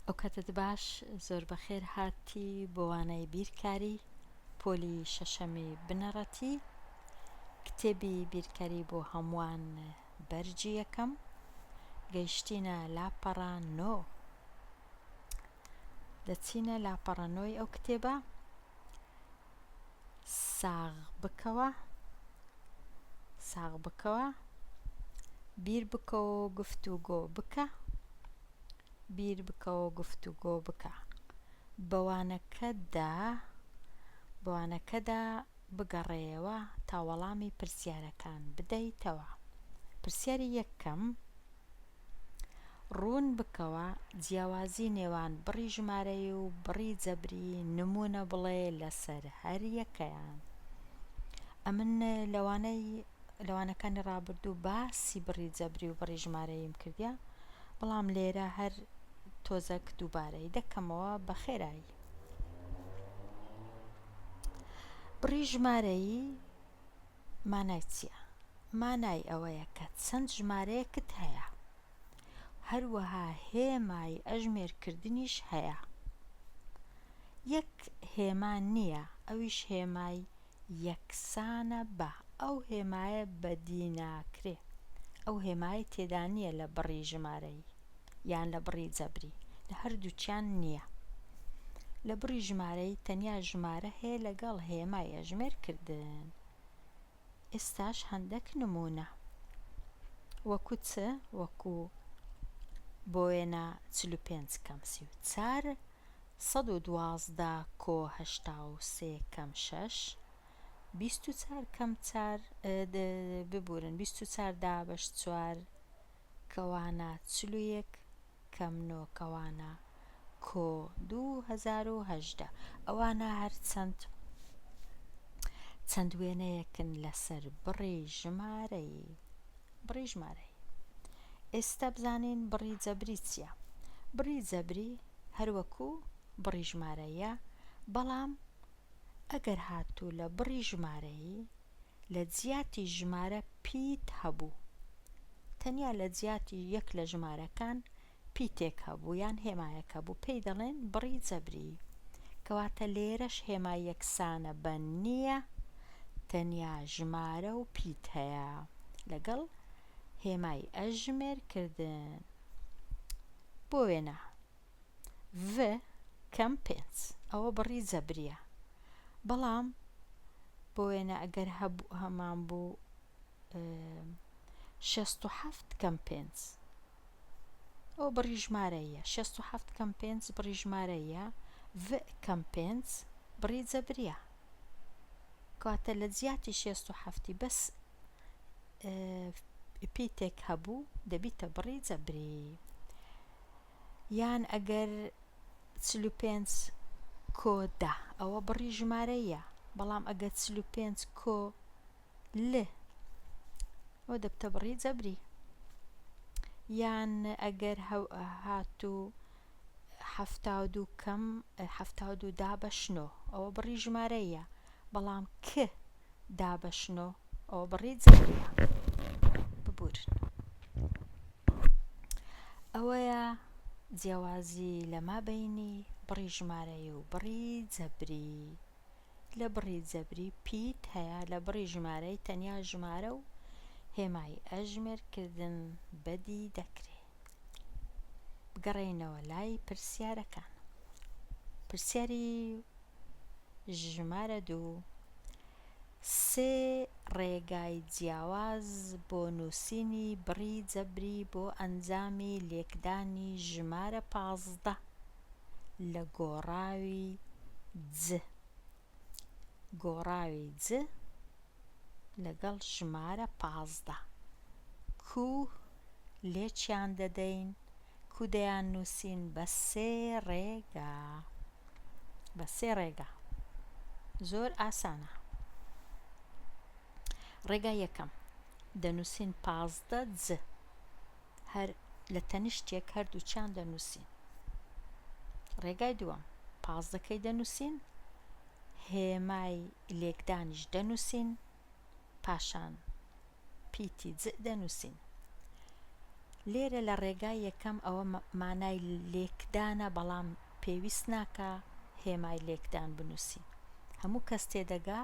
ئەو کاتەت باش زۆر بەخێر هاتی بۆ وانەی بیرکاری پۆلی شەشەمی بنەڕەتی کتێبی بیرکاری بۆ هەمووان بەرگی یەکەم گەیشتینە لاپەڕە نۆ دەچینە لاپەڕە نۆی ئەو کتێبە ساغ بکەوە ساغ بکەوە بیر بکەوە گفتوگۆ بکە بیر بکەوە گفتوگۆ بکە بەوانەکەدا بەوانەکەدا بگەڕێیەوە تا وەڵامی پرسیارەکان بدەیتەوە پرسیاری یەکەم ڕوون بکەوە جیاوازی نێوان بڕی ژمارەیی و بڕی جەبری نموونە بڵێ لەسەر هەر یەکەیان. ئەمن لەوانەی لەوانەکانی ڕابردوو باسی بڕی جەبری و بڕی ژمارەییم کردیە بەڵام لێرە هەر تۆزەک دووبارەی دەکەمەوە بە خێرایی. بڕی ژمارەیی مانای چیە؟ مانای ئەوەیە کە چەند ژمارەیەکت هەیە. هەروەها هێمای ئەژمێرکردنیش هەیە. یەک هێما نییە ئەویش هێمای یەکسانە بە. ئەو هێمایە بەدیناکرێ. ئەو هێمایەی تێدا نییە لە بڕی ژمارەیی یان لە بڕی جەبری. لە هەردووکیان نییە. لە بڕی ژمارەیی تەنیا ژمارە هەیە لەگەڵ هێمای ئەژمێرکردن. ئێستاش هەندەک نموونە. وەکو چ؟ وەکو بۆ وێنە 45 کەم 34، 112 کۆ 83 کەم شەش، 24 کەم چار، ببورن 24 دابەش چوار کەوانە 41 کەم نۆ کەوانە کۆ 2018 ئەوانە هەر چەند چەند وێنەیەکن لەسەر بڕی ژمارەی بڕی ژمارەی ئێستا بزانین بڕی جەبری چییە بڕی جەبری هەروەکو بڕی ژمارەیە بەڵام ئەگەر هاتوو لە بڕی ژمارەیی لە جیاتی ژمارە پیت هەبوو. تەنیا لە جیاتی یەک لە ژمارەکان پیتێک هەبوو یان هێمایەک هەبوو پێی دەڵێن بڕی جەبری. کەواتە لێرەش هێمای یەکسانە بە نییە تەنیا ژمارە و پیت هەیە لەگەڵ هێمای ئەژمێرکردن. بۆ وێنە ڤ کەم پێنج ئەوە بڕی جەبریە بەڵام بۆ وێنە ئەگەر هەبوو هەمان بوو 67 کەم پێنج ئەو بڕی ژمارەیە 67 کەم پێنج بڕی ژمارەیە ڤ کەم پێنج بڕی جەبریە کەواتە لە جیاتی 67 بەس پیتێک هەبوو دەبیتە بڕی جەبری یان ئەگەر 45 کۆ دە ئەوە بڕی ژمارەییە بەڵام ئەگەر 45 کۆ ل ئەوە دەبتە بڕی جەبری یان ئەگەر هاتوو 72 کەم 72 دابەش نۆ ئەوە بڕی ژمارەیە بەڵام ک دابەش نۆ ئەوە بڕی جەبریە ببورن ئەوەیە جیاوازی لە مابەینی بڕی ژمارەیی و بڕی جەبری لە بڕی جەبری پیت هەیە لە بڕی ژمارەی تەنیا ژمارە و هێمای ئەژمێرکردن بەدی دەکرێ بگەڕێینەوە لای پرسیارەکان پرسیاری ژمارە دوو سێ ڕێگای جیاواز بۆ نووسینی بڕی جەبری بۆ ئەنجامی لێکدانی ژمارە 15 لە گۆڕاوی ج گۆڕاوی ج لەگەڵ ژمارە 15 کوو لێکیان دەدەین کو دەیان نووسین بە سێ ڕێگا بە سێ ڕێگا زۆر ئاسانە ڕێگای یەکەم دەنووسین 15 ج هەر لە تەنیشتێک هەردووچیان دەنووسین ڕێگای دووەم پازدەکەی دەنووسین هێمای لێکدانیش دەنووسین پاشان پیتی ج دەنووسین. لێرە لە ڕێگای یەکەم ئەوە مانای لێکدانە بەڵام پێویست ناکا هێمای لێکدان بنووسین. هەموو کەس تێدەگا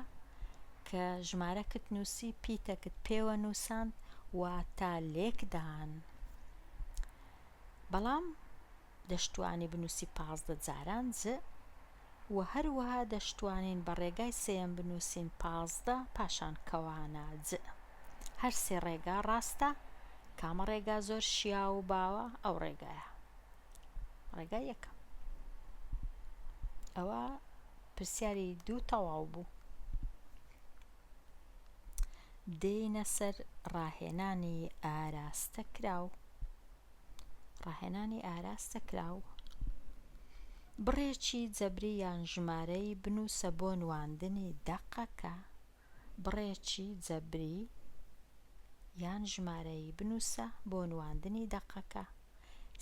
کە ژمارەکت نووسی پیتەکت پێوە نووساند واتە لێکدان. بەڵام دەشتوانی بنووسی 15 جاران ج و هەروەها دەشتوانین بە ڕێگای سێیەم بنووسین 15 پاشان کەوانە ج. هەر سێ ڕێگا ڕاستە، کامە ڕێگا زۆر شیاو و باوە ئەو ڕێگایە. ڕێگای یەکەم. ئەوە پرسیاری دوو تەواو بوو. دێینە سەر ڕاهێنانی ئاراستە کراو. ڕاهێنانی ئاراستە کراو. بڕێکی جەبری یان ژمارەیی بنووسە بۆ نواندنی دەقەکە. بڕێکی جەبری یان ژمارەیی بنووسە بۆ نواندنی دەقەکە.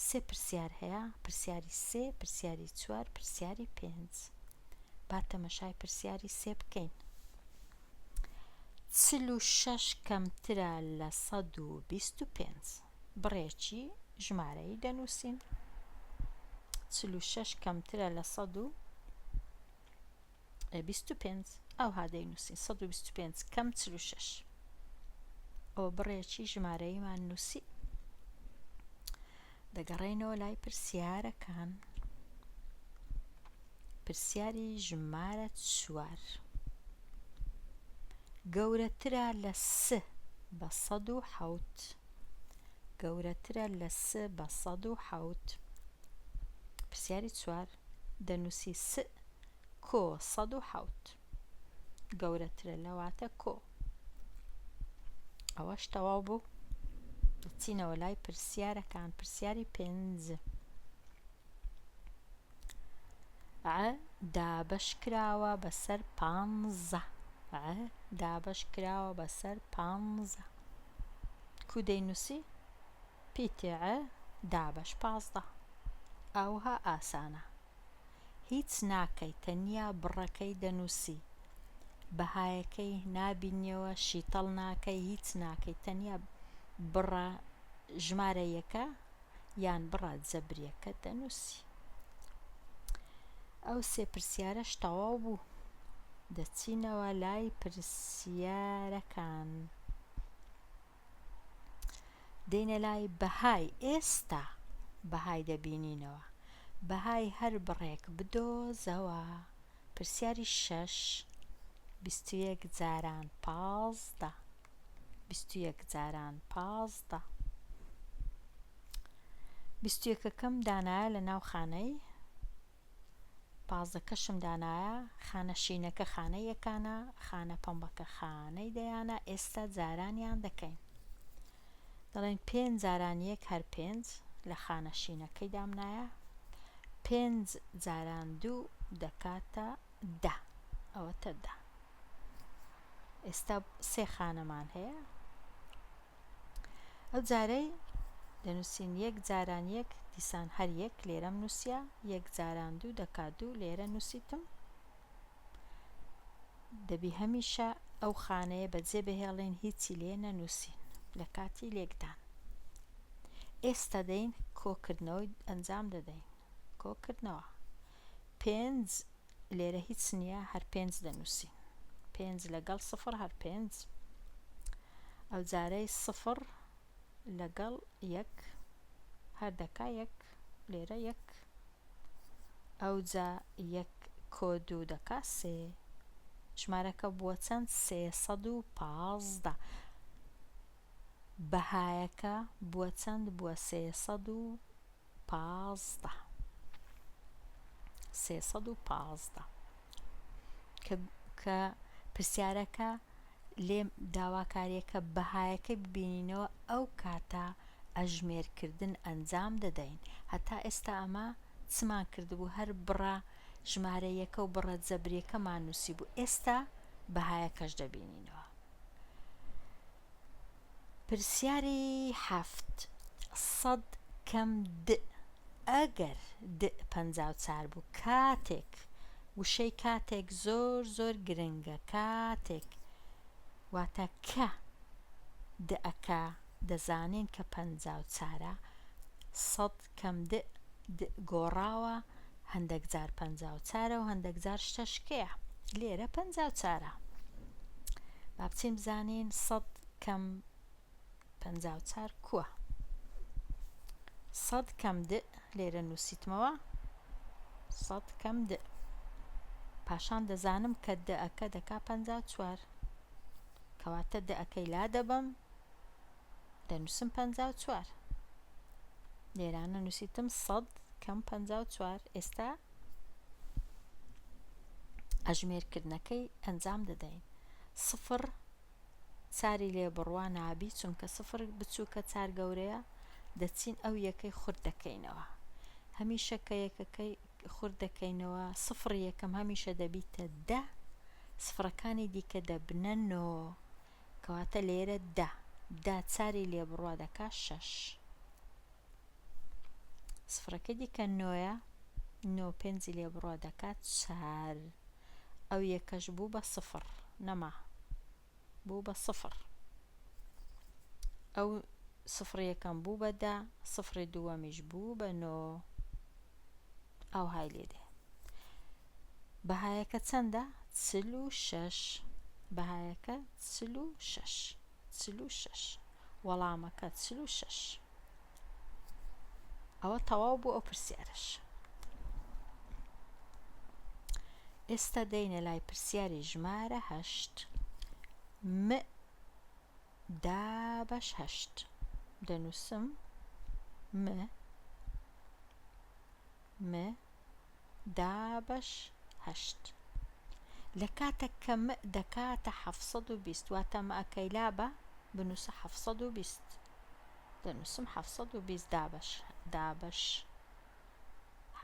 سێ پرسیار هەیە، پرسیاری سێ، پرسیاری چوار، پرسیاری پێنج. با تەمەشای پرسیاری سێ بکەین. 46 کەمترە لە 125. بڕێکی ژمارەیی دەنووسین. 46 کەمترە لە 125. ئەوها دەینووسین 125 کەم 46. ئەوە بڕێکی ژمارەییمان نووسی. دەگەڕێینەوە لای پرسیارەکان. پرسیاری ژمارە چوار. گەورەترە لە س بە 107. گەورەترە لە س بە 107. پرسیاری چوار دەنووسی س کۆ 107. گەورەترە لە واتە کۆ. ئەوەش تەواو بوو. دەچینەوە لای پرسیارەکان. پرسیاری پێنج. ع دابەش کراوە بەسەر پانزە. ع دابەش کراوە بەسەر پانزە. کو دەینووسی؟ پیتی ع دابەش 15. ئاوها ئاسانە. هیچ ناکەی تەنیا بڕەکەی دەنووسی بەهایەکەی نابینیەوە شیتەڵ ناکەی هیچ ناکەی تەنیا بڕە ژمارەیەکە یان بڕە جەبریەکە دەنووسی. ئەو سێ پرسیارەش تەواو بوو دەچینەوە لای پرسیارەکان. دێینە لای بەهای ئێستا بەهای دەبینینەوە بەهای هەر بڕێک بدۆزەوە پرسیاری شەش 21 جاران 15 21 جاران 15 21ەکەم دانایە لە ناو خانەی پازدەکەشم دانایە خانە شینەکە خانەی یەکانە خانە پەمبەکە خانەی دەیانە ئێستا جارانیان دەکەین دەڵێن پێنج جاران یەک هەر پێنج لە خانە شینەکەی دامنایە پێنج جاران دوو دەکاتە دە ئەوەتە دە ئێستا سێ خانەمان هەیە ئەو جارەی دەنووسین یەک جاران یەک دیسان هەر یەک لێرەم نووسە یەک جاران دوو دەکات دوو لێرە نووسیتم دەبی هەمیشە ئەو خانەیە بەجێ بهێڵین هیچی لێ نەنووسین لە کاتی لێکدان ئێستا دەین کۆکردنەوەی ئەنجام دەدەین کۆکردنەوە پێنج لێرە هیچ نییە هەر پێنج دەنووسین پێنج لەگەڵ سفر هەر پێنج ئەو جارەی سفر لەگەڵ یەک هەر دەکا یەک لێرە یەک ئەوجا یەک کۆ دوو دەکا سێ ژمارەکە بووە چەند 315 بەهایەکە بووە چەند بووە 315 315 کە کە پرسیارەکە لێ داواکاریەکە بەهایەکەی ببینینەوە ئەو کاتە ئەژمێرکردن ئەنجام دەدەین هەتا ئێستا ئەمە چمان کردبوو هەر بڕە ژمارەیەکە و بڕە جەبریەکەمان نووسیبوو ئێستا بەهایەکەش دەبینینەوە. پرسیاری 700 کەم د ئەگەر د 54 بوو کاتێک وشەی کاتێک زۆر زۆر گرنگە کاتێک واتە کە د ئەکە. دەزانین کە پەنجاو چارە سەد کەم دئ دئ گۆڕاوە هەندەک جار پەنجاو چارە و هەندەک جار شتەشکەیە لێرە پەنجاو چارە با بچین بزانین سەد کەم 54 کووە؟ سەد کەم دئ لێرە نووسیتمەوە سەد کەم دئ پاشان دەزانم کە دئەکە دەکا 54 کەواتە دئەکەی لا دەبەم دەنووسم 54 لێرانە نووسیتم سەد کەم 54 ئێستا ئەژمێرکردنەکەی ئەنجام دەدەین سفر چاری لێ بڕوا نابی چونکە سفر بچوکە چار گەورەیە دەچین ئەو یەکەی خورد دەکەینەوە هەمیشە کە یەکەکەی خورد دەکەینەوە سفڕی یەکەم هەمیشە دەبیتە دە سفرەکانی دیکە دەبنە نۆ کەواتە لێرە دە دە چاری لێ بڕوا دەکا شەش سفرەکەی دیکە نۆیە نۆ پێنجی لێ بڕوا دەکات چار ئەو یەکەش بوو بە سفر نەما بوو بە سفر ئەو سفر یەکەم بوو بە دە سفری دووەمیش بوو بە نۆ ئاوهای لێ دێ بەهایەکە چەندە؟ 46 بەهایەکە 46 46 وەڵامەکە 46 ئەوە تەواو بوو ئەو پرسیارەش. ئێستا دێینە لای پرسیاری ژمارە هەشت. م دابەش هەشت. دەنووسم م م دابەش هەشت. لە کاتەک کە م دەکاتە 720 واتە مەکەی لابە بنووسە 720. دەنووسم 720 دابەش دابەش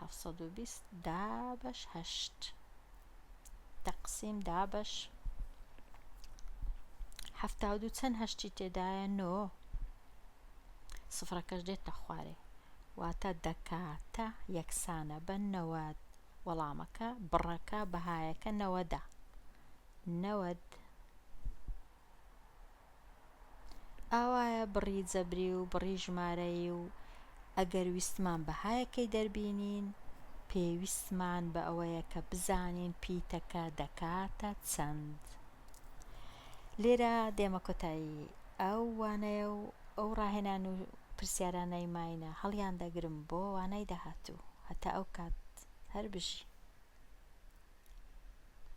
720 دابەش هەشت تەقسیم دابەش 72 چەند هەشتی تێدایە نۆ سفرەکەش دێتە خوارێ واتە دەکاتە یەکسانە بە نەوەد وەڵامەکە بڕەکە بەهایەکە نەوەدە نەوەد ئاوایە بڕی جەبری و بڕی ژمارەیی و ئەگەر ویستمان بەهایەکەی دەربینین پێویستمان بە ئەوەیە کە بزانین پیتەکە دەکاتە چەند. لێرە دێمە کۆتایی ئەو وانەیە و ئەو ڕاهێنان و پرسیارانەی ماینە هەڵیان دەگرم بۆ وانەی داهاتوو. هەتا ئەو کات هەر بژی.